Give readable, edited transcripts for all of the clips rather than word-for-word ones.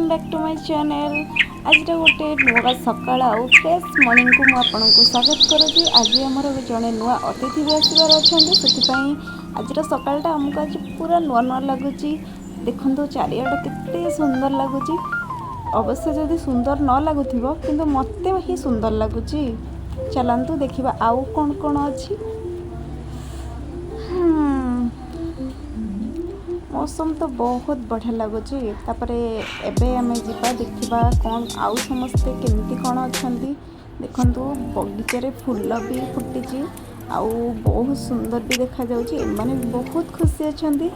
Back to my channel. ଆଜିର ଗୋଟେ ନୂଆ ସକାଳ ଆଉ ଫ୍ରେଶ୍ ମର୍ଣ୍ଣିଂକୁ ମୁଁ ଆପଣଙ୍କୁ ସ୍ୱାଗତ କରୁଛି। ଆଜି ଆମର ଜଣେ ନୂଆ ଅତିଥି ବି ଆସିବାର ଅଛନ୍ତି। ସେଥିପାଇଁ ଆଜିର ସକାଳଟା ଆମକୁ ଆଜି ପୁରା ନୂଆ ନୂଆ ଲାଗୁଛି। ଦେଖନ୍ତୁ, ଚାରିଆଡ଼ କେତେ ସୁନ୍ଦର ଲାଗୁଛି। ଅବଶ୍ୟ ଯଦି ସୁନ୍ଦର ନ ଲାଗୁଥିବ, କିନ୍ତୁ ମୋତେ ହିଁ ସୁନ୍ଦର ଲାଗୁଛି। ଚାଲନ୍ତୁ ଦେଖିବା ଆଉ କ'ଣ କ'ଣ ଅଛି। ମୌସମ ତ ବହୁତ ବଢ଼ିଆ ଲାଗୁଛି। ତାପରେ ଏବେ ଆମେ ଯିବା, ଦେଖିବା କ'ଣ ଆଉ ସମସ୍ତେ କେମିତି କ'ଣ ଅଛନ୍ତି। ଦେଖନ୍ତୁ, ବଗିଚାରେ ଫୁଲ ବି ଫୁଟିଛି ଆଉ ବହୁତ ସୁନ୍ଦର ବି ଦେଖାଯାଉଛି। ଏମାନେ ବି ବହୁତ ଖୁସି ଅଛନ୍ତି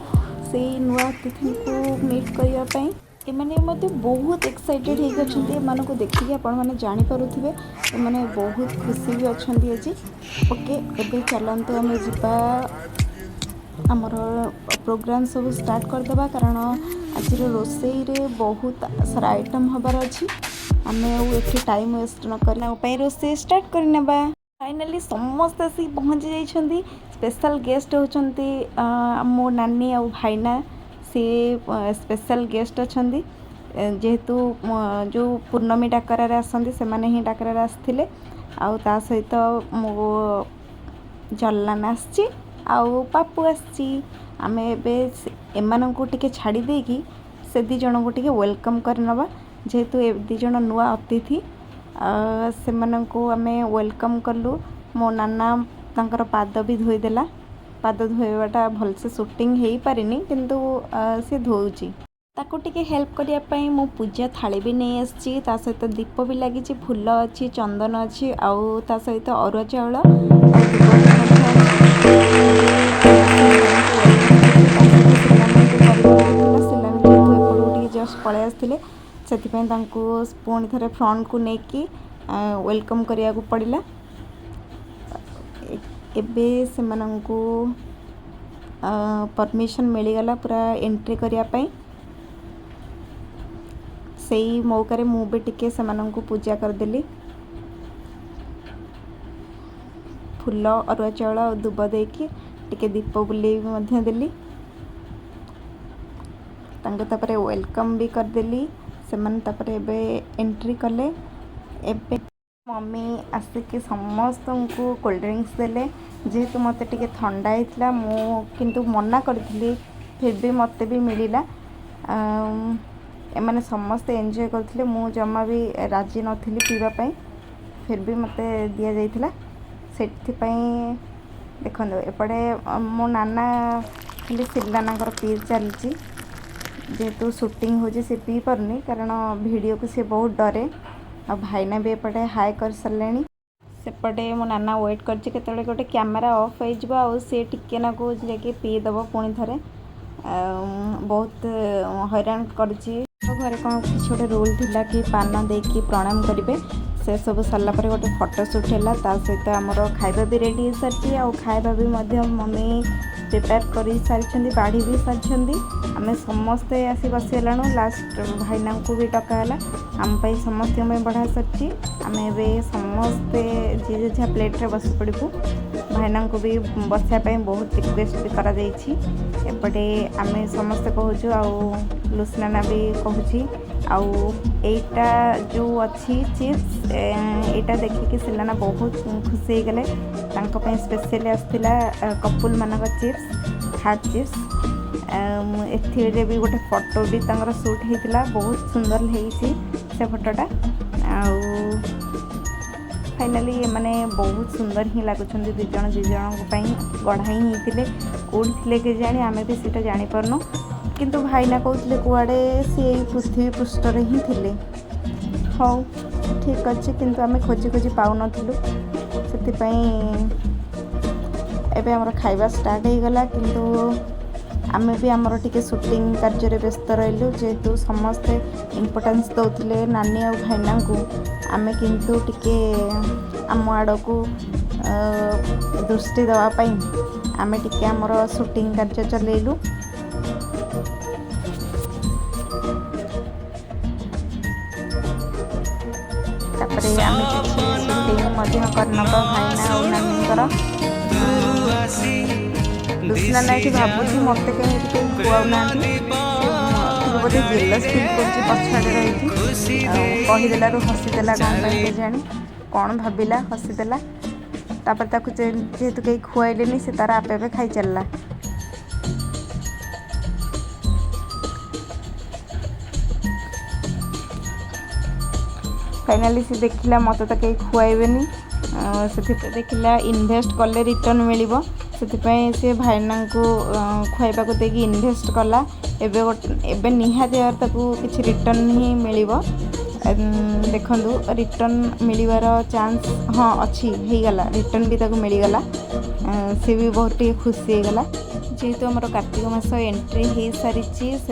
ସେଇ ନୂଆ ଅତିଥିଙ୍କୁ ମିଟ୍ କରିବା ପାଇଁ। ଏମାନେ ମଧ୍ୟ ବହୁତ ଏକ୍ସାଇଟେଡ଼ ହେଇକି ଅଛନ୍ତି। ଏମାନଙ୍କୁ ଦେଖିକି ଆପଣମାନେ ଜାଣିପାରୁଥିବେ, ଏମାନେ ବହୁତ ଖୁସି ବି ଅଛନ୍ତି ଆଜି। ଓକେ, ଏବେ ଚାଲନ୍ତୁ ଆମେ ଯିବା, ଆମର ପ୍ରୋଗ୍ରାମ୍ ସବୁ ଷ୍ଟାର୍ଟ କରିଦେବା, କାରଣ ଆଜିର ରୋଷେଇରେ ବହୁତ ସାରା ଆଇଟମ୍ ହେବାର ଅଛି। ଆମେ ଆଉ ଏଠି ଟାଇମ୍ ୱେଷ୍ଟ ନ କରି ତାଙ୍କ ପାଇଁ ରୋଷେଇ ଷ୍ଟାର୍ଟ କରିନେବା। ଫାଇନାଲି ସମସ୍ତେ ଆସିକି ପହଞ୍ଚି ଯାଇଛନ୍ତି। ସ୍ପେଶାଲ୍ ଗେଷ୍ଟ ହେଉଛନ୍ତି ମୋ ନାନୀ ଆଉ ଭାଇନା। ସିଏ ସ୍ପେଶାଲ୍ ଗେଷ୍ଟ ଅଛନ୍ତି, ଯେହେତୁ ଯେଉଁ ପୂର୍ଣ୍ଣମୀ ଡାକରାରେ ଆସନ୍ତି, ସେମାନେ ହିଁ ଡାକରାରେ ଆସିଥିଲେ। ଆଉ ତା ସହିତ ମୋ ଜଲ୍ଲାନ ଆସିଛି ଆଉ ପାପୁ ଆସିଛି। ଆମେ ଏବେ ଏମାନଙ୍କୁ ଟିକେ ଛାଡ଼ି ଦେଇକି ସେ ଦୁଇ ଜଣଙ୍କୁ ଟିକେ welcome କରିନେବା। ଯେହେତୁ ଏ ଦୁଇ ଜଣ ନୂଆ ଅତିଥି, ସେମାନଙ୍କୁ ଆମେ welcome କଲୁ। ମୋ ନାନା ତାଙ୍କର ପାଦ ବି ଧୋଇଦେଲା। ପାଦ ଧୋଇବାଟା ଭଲସେ ସୁଟିଂ ହେଇପାରିନି, କିନ୍ତୁ ସେ ଧୋଉଛି। ତାକୁ ଟିକେ ହେଲ୍ପ କରିବା ପାଇଁ ମୁଁ ପୂଜା ଥାଳି ବି ନେଇ ଆସିଛି। ତା ସହିତ ଦୀପ ବି ଲାଗିଛି, ଫୁଲ ଅଛି, ଚନ୍ଦନ ଅଛି ଆଉ ତା ସହିତ ଅରୁଆ ଚାଉଳ ଆଉ ଦୀପ ବି ମଧ୍ୟ ଅଛି। ଏବେ ସେମାନଙ୍କୁ welcome କରୁଛୁ। ତା ସହିତ ସିଲାନଙ୍କୁ କରିବାକୁ ଥିଲା। ସିଲାନ ଯେହେତୁ ଏପଟକୁ ଟିକେ ଜଷ୍ଟ ପଳେଇ ଆସିଥିଲେ, ସେଥିପାଇଁ ତାଙ୍କୁ ପୁଣି ଥରେ ଫ୍ରଣ୍ଟକୁ ନେଇକି welcome କରିବାକୁ ପଡ଼ିଲା। ଏବେ ସେମାନଙ୍କୁ ପରମିସନ୍ ମିଳିଗଲା ପୁରା ଏଣ୍ଟ୍ରି କରିବା ପାଇଁ। ସେଇ ମୌକାରେ ମୁଁ ବି ଟିକେ ସେମାନଙ୍କୁ ପୂଜା କରିଦେଲି। ଫୁଲ, ଅରୁଆ ଚାଉଳ ଆଉ ଦୁବ ଦେଇକି ଟିକେ ଦୀପ ବୁଲେଇ ବି ମଧ୍ୟ ଦେଲି ତାଙ୍କୁ। ତାପରେ welcome ବି କରିଦେଲି। ସେମାନେ ତାପରେ ଏବେ ଏଣ୍ଟ୍ରି କଲେ। ଏବେ ମମି ଆସିକି ସମସ୍ତଙ୍କୁ କୋଲ୍ଡ ଡ୍ରିଙ୍କସ୍ ଦେଲେ। ଯେହେତୁ ମୋତେ ଟିକେ ଥଣ୍ଡା ହେଇଥିଲା, ମୁଁ କିନ୍ତୁ ମନା କରିଥିଲି, ଫିର୍ ବି ମୋତେ ବି ମିଳିଲା। ଏମାନେ ସମସ୍ତେ ଏନ୍ଜୟ କରୁଥିଲେ। ମୁଁ ଜମା ବି ରାଜି ନଥିଲି ପିଇବା ପାଇଁ, ଫିର୍ ବି ମୋତେ ଦିଆଯାଇଥିଲା। ସେଥିପାଇଁ ଦେଖନ୍ତୁ, ଏପଟେ ମୋ ନାନା ଖାଲି ସିଲାନାଙ୍କର ପିଇ ଚାଲିଛି। ଯେହେତୁ ସୁଟିଂ ହେଉଛି, ସେ ପିଇ ପାରୁନି, କାରଣ ଭିଡ଼ିଓକୁ ସେ ବହୁତ ଡରେ। ଆଉ ଭାଇନା ବି ଏପଟେ ହାଏ କରିସାରିଲେଣି। ସେପଟେ ମୋ ନାନା ୱେଟ୍ କରିଛି, କେତେବେଳେ ଗୋଟେ କ୍ୟାମେରା ଅଫ୍ ହେଇଯିବ ଆଉ ସେ ଟିକେ ନାକୁ ଯାଇକି ପିଇଦେବ ପୁଣି ଥରେ। ଆଉ ବହୁତ ହଇରାଣ କରିଛି। ଘରେ କ'ଣ କିଛି ଗୋଟେ ରୁଲ୍ ଥିଲା କି ପାନ ଦେଇକି ପ୍ରଣାମ କରିବେ। ସେସବୁ ସରିଲା ପରେ ଗୋଟେ ଫଟୋ ସୁଟ୍ ହେଲା। ତା ସହିତ ଆମର ଖାଇବା ବି ରେଡ଼ି ହେଇସାରିଛି ଆଉ ଖାଇବା ବି ମଧ୍ୟ ମମି ପ୍ରିପେୟାର କରିସାରିଛନ୍ତି, ବାଢ଼ି ବି ସାରିଛନ୍ତି। ଆମେ ସମସ୍ତେ ଆସି ବସିଗଲାଣୁ। ଲାଷ୍ଟ ଭାଇନାଙ୍କୁ ବି ଡକା ହେଲା। ଆମ ପାଇଁ, ସମସ୍ତଙ୍କ ପାଇଁ ବଢ଼ା ସରିଛି। ଆମେ ଏବେ ସମସ୍ତେ ଯିଏ ଯାହା ପ୍ଲେଟ୍ରେ ବସି ପଡ଼ିବୁ। ଭାଇନାଙ୍କୁ ବି ବସିବା ପାଇଁ ବହୁତ ରିକ୍ୱେଷ୍ଟ ବି କରାଯାଇଛି। ଏପଟେ ଆମେ ସମସ୍ତେ କହୁଛୁ ଆଉ ଲୁସିନାନା ବି କହୁଛି। ଆଉ ଏଇଟା ଯେଉଁ ଅଛି ଚିପ୍ସ, ଏଇଟା ଦେଖିକି ସିଲାନା ବହୁତ ଖୁସି ହେଇଗଲେ। ତାଙ୍କ ପାଇଁ ସ୍ପେଶିଆଲି ଆସିଥିଲା କପୁଲମାନଙ୍କ ଚିପ୍ସ, ହାର୍ଟ ଚିପ୍ସ। ଏଥିରେ ବି ଗୋଟେ ଫଟୋ ବି ତାଙ୍କର ସୁଟ୍ ହେଇଥିଲା। ବହୁତ ସୁନ୍ଦର ହେଇଛି ସେ ଫଟୋଟା। ଆଉ ଫାଇନାଲି ଏମାନେ ବହୁତ ସୁନ୍ଦର ହିଁ ଲାଗୁଛନ୍ତି। ଦୁଇ ଜଣ ଦୁଇ ଜଣଙ୍କ ପାଇଁ ଗଢ଼ା ହିଁ ହେଇଥିଲେ। କେଉଁଠି ଥିଲେ କେଜାଣି, ଆମେ ବି ସେଇଟା ଜାଣିପାରୁନୁ। କିନ୍ତୁ ଭାଇନା କହୁଥିଲେ କୁଆଡ଼େ ସେ ଏଇ ପୃଥିବୀ ପୃଷ୍ଠରେ ହିଁ ଥିଲେ। ହଉ, ଠିକ୍ ଅଛି, କିନ୍ତୁ ଆମେ ଖୋଜି ଖୋଜି ପାଉନଥିଲୁ। ସେଥିପାଇଁ ଏବେ ଆମର ଖାଇବା ଷ୍ଟାର୍ଟ ହେଇଗଲା, କିନ୍ତୁ ଆମେ ବି ଆମର ଟିକେ ସୁଟିଂ କାର୍ଯ୍ୟରେ ବ୍ୟସ୍ତ ରହିଲୁ। ଯେହେତୁ ସମସ୍ତେ ଇମ୍ପୋର୍ଟାନ୍ସ ଦେଉଥିଲେ ନାନୀ ଆଉ ଭାଇନାଙ୍କୁ, ଆମେ କିନ୍ତୁ ଟିକେ ଆମ ଆଡ଼କୁ ଦୃଷ୍ଟି ଦେବା ପାଇଁ ଆମେ ଟିକେ ଆମର ସୁଟିଂ କାର୍ଯ୍ୟ ଚଲେଇଲୁ। ତାପରେ ଆମେ କିଛି ସୁଟିଂ ମଧ୍ୟ କରିନେବା ଭାଇନା ଆଉ ନାନୀଙ୍କର। ଲୁସିନା ଏଠି ଭାବୁଛି, ମୋତେ କାହିଁ ଏଠି କେହି ଖୁଆଉନାହାନ୍ତି। ସେ ଟିକେ ବୋଧେ ଜେଲସ୍ ଫିଲ୍ କରୁଛି ପଛଆଡ଼େ ରହିକି। ଖୁସି ଆଉ ଦେଇ କହିଦେଲାରୁ ହସିଦେଲା, କ'ଣ ପାଇଁ ଚାଲି କେଜାଣି, କ'ଣ ଭାବିଲା ହସିଦେଲା। ତାପରେ ତାକୁ ଯେହେତୁ କେହି ଖୁଆଇଲେନି, ସେ ତାର ଆପେ ଆପେ ଖାଇ ଚାଲିଲା। ଫାଇନାଲି ସେ ଦେଖିଲା ମୋତେ ତ କେହି ଖୁଆଇବେନି, ସେଥିପାଇଁ ଦେଖିଲା ଇନଭେଷ୍ଟ କଲେ ରିଟର୍ନ ମିଳିବ। ସେଥିପାଇଁ ସେ ଭାଇନାଙ୍କୁ ଖୁଆଇବାକୁ ଦେଇକି ଇନଭେଷ୍ଟ କଲା। ଏବେ ଗୋଟେ ଏବେ ନିହାତି ଭାବରେ ତାକୁ କିଛି ରିଟର୍ନ ହିଁ ମିଳିବ। ଦେଖନ୍ତୁ, ରିଟର୍ନ ମିଳିବାର ଚାନ୍ସ ହଁ ଅଛି, ହେଇଗଲା, ରିଟର୍ନ ବି ତାକୁ ମିଳିଗଲା। ସେ ବି ବହୁତ ଟିକେ ଖୁସି ହେଇଗଲା। ଯେହେତୁ ଆମର କାର୍ତ୍ତିକ ମାସ ଏଣ୍ଟ୍ରି ହେଇସାରିଛି, ସେ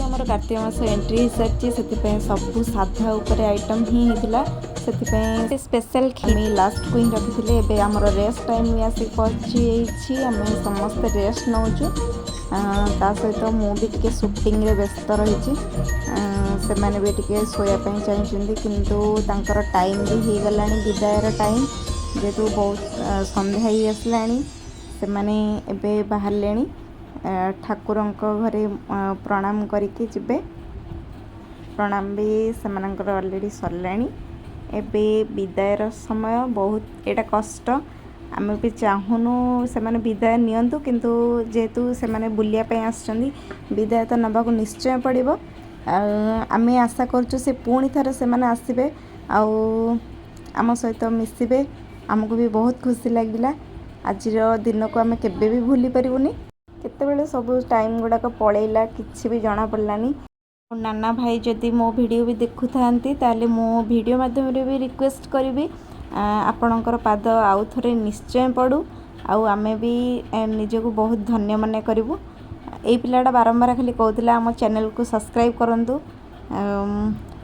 ଆମର କାର୍ତ୍ତିକ ମାସ ଏଣ୍ଟ୍ରି ହେଇସାରିଛି, ସେଥିପାଇଁ ସବୁ ସାଧା ଉପରେ ଆଇଟମ୍ ହିଁ ହେଇଥିଲା। ସେଥିପାଇଁ ସ୍ପେଶାଲ ଖିରି ଲାଷ୍ଟକୁ ହିଁ ରଖିଥିଲେ। ଏବେ ଆମର ରେଷ୍ଟ ଟାଇମ୍ ବି ଆସିକି ପହଞ୍ଚି ଯାଇଛି। ଆମେ ସମସ୍ତେ ରେଷ୍ଟ ନେଉଛୁ। ତା ସହିତ ମୁଁ ବି ଟିକେ ସୁଟିଂରେ ବ୍ୟସ୍ତ ରହିଛି। ସେମାନେ ବି ଟିକେ ଶୋଇବା ପାଇଁ ଚାହିଁଛନ୍ତି, କିନ୍ତୁ ତାଙ୍କର ଟାଇମ୍ ବି ହେଇଗଲାଣି, ବିଦାୟର ଟାଇମ୍। ଯେହେତୁ ବହୁତ ସନ୍ଧ୍ୟା ହେଇ ଆସିଲାଣି, ସେମାନେ ଏବେ ବାହାରିଲେଣି, ଠାକୁରଙ୍କ ଘରେ ପ୍ରଣାମ କରିକି ଯିବେ। ପ୍ରଣାମ ବି ସେମାନଙ୍କର ଅଲରେଡ଼ି ସରିଲାଣି। ଏବେ ବିଦାୟର ସମୟ, ବହୁତ ଏଇଟା କଷ୍ଟ। ଆମେ ବି ଚାହୁଁନୁ ସେମାନେ ବିଦାୟ ନିଅନ୍ତୁ, କିନ୍ତୁ ଯେହେତୁ ସେମାନେ ବୁଲିବା ପାଇଁ ଆସିଛନ୍ତି, ବିଦାୟ ତ ନେବାକୁ ନିଶ୍ଚୟ ପଡ଼ିବ। ଆଉ ଆମେ ଆଶା କରୁଛୁ ସେ ପୁଣି ଥରେ ସେମାନେ ଆସିବେ ଆଉ ଆମ ସହିତ ମିଶିବେ। ଆମକୁ ବି ବହୁତ ଖୁସି ଲାଗିଲା। ଆଜିର ଦିନକୁ ଆମେ କେବେ ବି ଭୁଲି ପାରିବୁନି। କେତେବେଳେ ସବୁ ଟାଇମ୍ ଗୁଡ଼ାକ ପଳେଇଲା, କିଛି ବି ଜଣାପଡ଼ିଲାନି। ଆଉ ନାନା ଭାଇ ଯଦି ମୋ ଭିଡ଼ିଓ ବି ଦେଖୁଥାନ୍ତି, ତାହେଲେ ମୁଁ ଭିଡ଼ିଓ ମାଧ୍ୟମରେ ବି ରିକ୍ୱେଷ୍ଟ କରିବି, ଆପଣଙ୍କର ପାଦ ଆଉ ଥରେ ନିଶ୍ଚୟ ପଡ଼ୁ ଆଉ ଆମେ ବି ନିଜକୁ ବହୁତ ଧନ୍ୟ ମନେ କରିବୁ। ଏଇ ପିଲାଟା ବାରମ୍ବାର ଖାଲି କହୁଥିଲା ଆମ ଚ୍ୟାନେଲକୁ ସବସ୍କ୍ରାଇବ୍ କରନ୍ତୁ।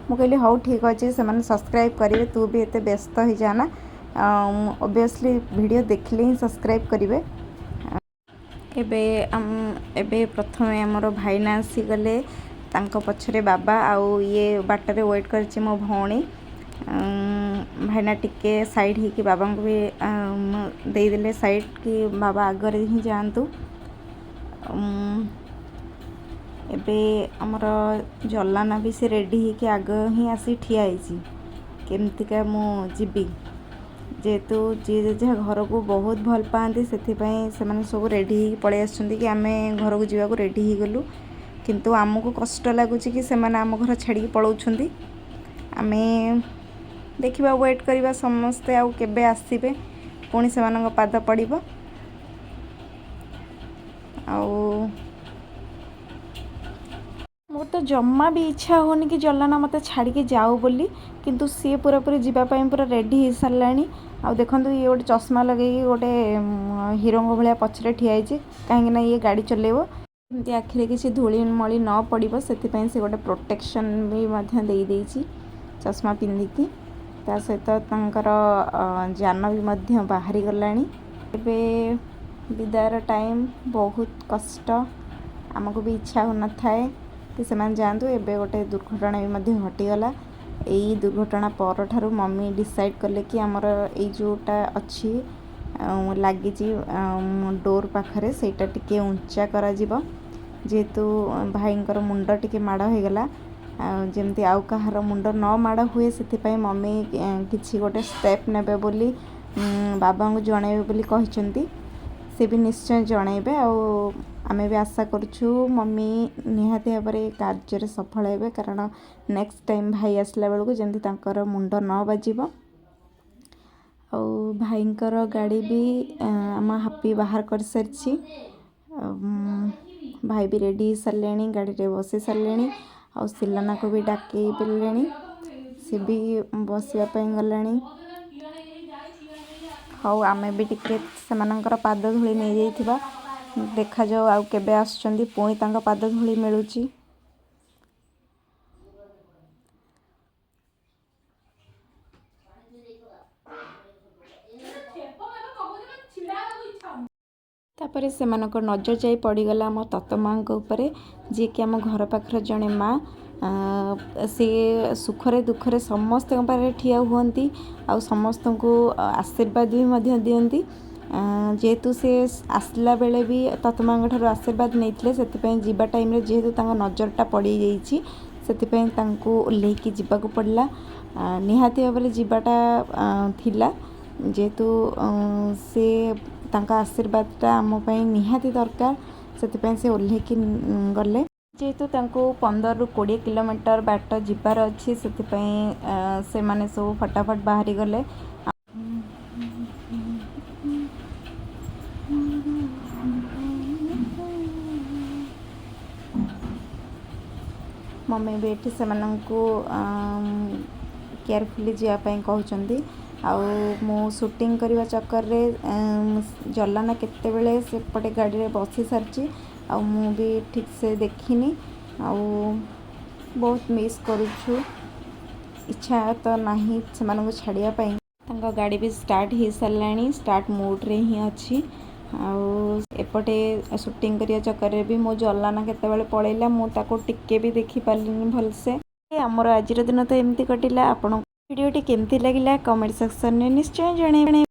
ମୁଁ କହିଲି ହଉ ଠିକ୍ ଅଛି, ସେମାନେ ସବସ୍କ୍ରାଇବ୍ କରିବେ, ତୁ ବି ଏତେ ବ୍ୟସ୍ତ ହେଇଯାନା। ଅବଭିୟସଲି ଭିଡ଼ିଓ ଦେଖିଲେ ହିଁ ସବସ୍କ୍ରାଇବ୍ କରିବେ। ଏବେ ପ୍ରଥମେ ଆମର ଭାଇନା ଆସିଗଲେ, ତାଙ୍କ ପଛରେ ବାବା, ଆଉ ଇଏ ବାଟରେ ୱେଟ୍ କରିଛି ମୋ ଭଉଣୀ। ଭାଇନା ଟିକେ ସାଇଡ଼୍ ହେଇକି ବାବାଙ୍କୁ ବି ଦେଇଦେଲେ ସାଇଡ଼୍ କି ବାବା ଆଗରେ ହିଁ ଯାଆନ୍ତୁ। ଏବେ ଆମର ଜଲାନା ବି ସେ ରେଡ଼ି ହେଇକି ଆଗ ହିଁ ଆସି ଠିଆ ହେଇଛି, କେମିତିକା ମୁଁ ଯିବି। ଯେହେତୁ ଯିଏ ଯାହା ଘରକୁ ବହୁତ ଭଲ ପାଆନ୍ତି, ସେଥିପାଇଁ ସେମାନେ ସବୁ ରେଡ଼ି ହେଇକି ପଳେଇ ଆସୁଛନ୍ତି କି ଆମେ ଘରକୁ ଯିବାକୁ ରେଡ଼ି ହେଇଗଲୁ। କିନ୍ତୁ ଆମକୁ କଷ୍ଟ ଲାଗୁଛି କି ସେମାନେ ଆମ ଘର ଛାଡ଼ିକି ପଳାଉଛନ୍ତି। ଆମେ ଦେଖିବା, ୱେଟ୍ କରିବା ସମସ୍ତେ ଆଉ କେବେ ଆସିବେ, ପୁଣି ସେମାନଙ୍କ ପାଦ ପଡ଼ିବ। ଆଉ ମୋର ତ ଜମା ବି ଇଚ୍ଛା ହେଉନି କି ଜଲାନା ମୋତେ ଛାଡ଼ିକି ଯାଉ ବୋଲି, କିନ୍ତୁ ସିଏ ପୁରାପୁରି ଯିବା ପାଇଁ ପୁରା ରେଡ଼ି ହେଇସାରିଲାଣି। ଆଉ ଦେଖନ୍ତୁ, ଇଏ ଗୋଟେ ଚଷମା ଲଗେଇକି ଗୋଟେ ହିରୋଙ୍କ ଭଳିଆ ପଛରେ ଠିଆ ହେଇଛି, କାହିଁକିନା ଇଏ ଗାଡ଼ି ଚଲେଇବ। ଏମିତି ଆଖିରେ କିଛି ଧୂଳି ମଳି ନ ପଡ଼ିବ, ସେଥିପାଇଁ ସେ ଗୋଟେ ପ୍ରୋଟେକ୍ସନ୍ ବି ମଧ୍ୟ ଦେଇଦେଇଛି ଚଷମା ପିନ୍ଧିକି। ତା ସହିତ ତାଙ୍କର ଯାନ ବି ମଧ୍ୟ ବାହାରି ଗଲାଣି। ଏବେ ବିଦାୟର ଟାଇମ୍, ବହୁତ କଷ୍ଟ। ଆମକୁ ବି ଇଚ୍ଛା ହେଉନଥାଏ କି ସେମାନେ ଯାଆନ୍ତୁ। ଏବେ ଗୋଟେ ଦୁର୍ଘଟଣା ବି ମଧ୍ୟ ଘଟିଗଲା। ଏଇ ଦୁର୍ଘଟଣା ପରଠାରୁ ମମି ଡିସାଇଡ଼୍ କଲେ କି ଆମର ଏଇ ଯେଉଁଟା ଅଛି ଲାଗିଛି ଡୋର୍ ପାଖରେ, ସେଇଟା ଟିକେ ଉଞ୍ଚା କରାଯିବ। ଯେହେତୁ ଭାଇଙ୍କର ମୁଣ୍ଡ ଟିକେ ମାଡ଼ ହେଇଗଲା, ଆଉ ଯେମିତି ଆଉ କାହାର ମୁଣ୍ଡ ନ ମାଡ଼ ହୁଏ, ସେଥିପାଇଁ ମମି କିଛି ଗୋଟେ ଷ୍ଟେପ୍ ନେବେ ବୋଲି ବାବାଙ୍କୁ ଜଣାଇବେ ବୋଲି କହିଛନ୍ତି। ସେ ବି ନିଶ୍ଚୟ ଜଣାଇବେ ଆଉ ଆମେ ବି ଆଶା କରୁଛୁ ମମି ନିହାତି ଭାବରେ ଏ କାର୍ଯ୍ୟରେ ସଫଳ ହେବେ, କାରଣ ନେକ୍ସଟ ଟାଇମ୍ ଭାଇ ଆସିଲା ବେଳକୁ ଯେମିତି ତାଙ୍କର ମୁଣ୍ଡ ନ ବାଜିବ। ଆଉ ଭାଇଙ୍କର ଗାଡ଼ି ବି ଆମ ହାପି ବାହାର କରିସାରିଛି। ଭାଇ ବି ରେଡ଼ି ହେଇସାରିଲେଣି, ଗାଡ଼ିରେ ବସି ସାରିଲେଣି, ଆଉ ସିଲାନାକୁ ବି ଡାକି ପାରିଲେଣି, ସେ ବି ବସିବା ପାଇଁ ଗଲାଣି। ହଉ, ଆମେ ବି ଟିକେ ସେମାନଙ୍କର ପାଦ ଧୂଳି ନେଇଯାଇଥିବା। ଦେଖାଯାଉ ଆଉ କେବେ ଆସୁଛନ୍ତି, ପୁଣି ତାଙ୍କ ପାଦ ଧୂଳି ମିଳୁଛି। ତାପରେ ସେମାନଙ୍କ ନଜର ଯାଇ ପଡ଼ିଗଲା ଆମ ତତ ମାଆଙ୍କ ଉପରେ, ଯିଏକି ଆମ ଘର ପାଖରେ ଜଣେ ମା। ସିଏ ସୁଖରେ ଦୁଃଖରେ ସମସ୍ତଙ୍କ ପାଖରେ ଠିଆ ହୁଅନ୍ତି ଆଉ ସମସ୍ତଙ୍କୁ ଆଶୀର୍ବାଦ ବି ମଧ୍ୟ ଦିଅନ୍ତି। ଯେହେତୁ ସେ ଆସିଲା ବେଳେ ବି ତତମାଙ୍କ ଠାରୁ ଆଶୀର୍ବାଦ ନେଇଥିଲେ, ସେଥିପାଇଁ ଯିବା ଟାଇମ୍ରେ ଯେହେତୁ ତାଙ୍କ ନଜରଟା ପଡ଼ିଯାଇଛି, ସେଥିପାଇଁ ତାଙ୍କୁ ଓହ୍ଲେଇକି ଯିବାକୁ ପଡ଼ିଲା। ନିହାତି ଭାବରେ ଯିବାଟା ଥିଲା, ଯେହେତୁ ସେ ତାଙ୍କ ଆଶୀର୍ବାଦଟା ଆମ ପାଇଁ ନିହାତି ଦରକାର, ସେଥିପାଇଁ ସେ ଓହ୍ଲେଇକି ଗଲେ। ଯେହେତୁ ତାଙ୍କୁ 15ରୁ 20 କିଲୋମିଟର ବାଟ ଯିବାର ଅଛି, ସେଥିପାଇଁ ସେମାନେ ସବୁ ଫଟାଫଟ ବାହାରି ଗଲେ। ମମି ବି ଏଠି ସେମାନଙ୍କୁ କେୟାରଫୁଲି ଯିବା ପାଇଁ କହୁଛନ୍ତି। ଆଉ ମୁଁ ସୁଟିଂ କରିବା ଚକ୍କରରେ ଜଲାନା କେତେବେଳେ ସେପଟେ ଗାଡ଼ିରେ ବସି ସାରିଛି ଆଉ ମୁଁ ବି ଠିକ୍ସେ ଦେଖିନି। ଆଉ ବହୁତ ମିସ୍ କରୁଛୁ, ଇଚ୍ଛା ତ ନାହିଁ ସେମାନଙ୍କୁ ଛାଡ଼ିବା ପାଇଁ। ତାଙ୍କ ଗାଡ଼ି ବି ଷ୍ଟାର୍ଟ ହେଇସାରିଲାଣି, ଷ୍ଟାର୍ଟ ମୋଡ଼୍ରେ ହିଁ ଅଛି। ଆଉ ଏପଟେ ସୁଟିଂ କରିବା ଚକ୍କରରେ ବି ମୋ ଜଲାନା କେତେବେଳେ ପଳେଇଲା, ମୁଁ ତାକୁ ଟିକେ ବି ଦେଖିପାରିଲିନି ଭଲସେ। ଆମର ଆଜିର ଦିନ ତ ଏମିତି କଟିଲା। ଆପଣଙ୍କୁ ଭିଡ଼ିଓଟି କେମିତି ଲାଗିଲା, କମେଣ୍ଟ ସେକ୍ସନରେ ନିଶ୍ଚୟ ଜଣେଇବେ।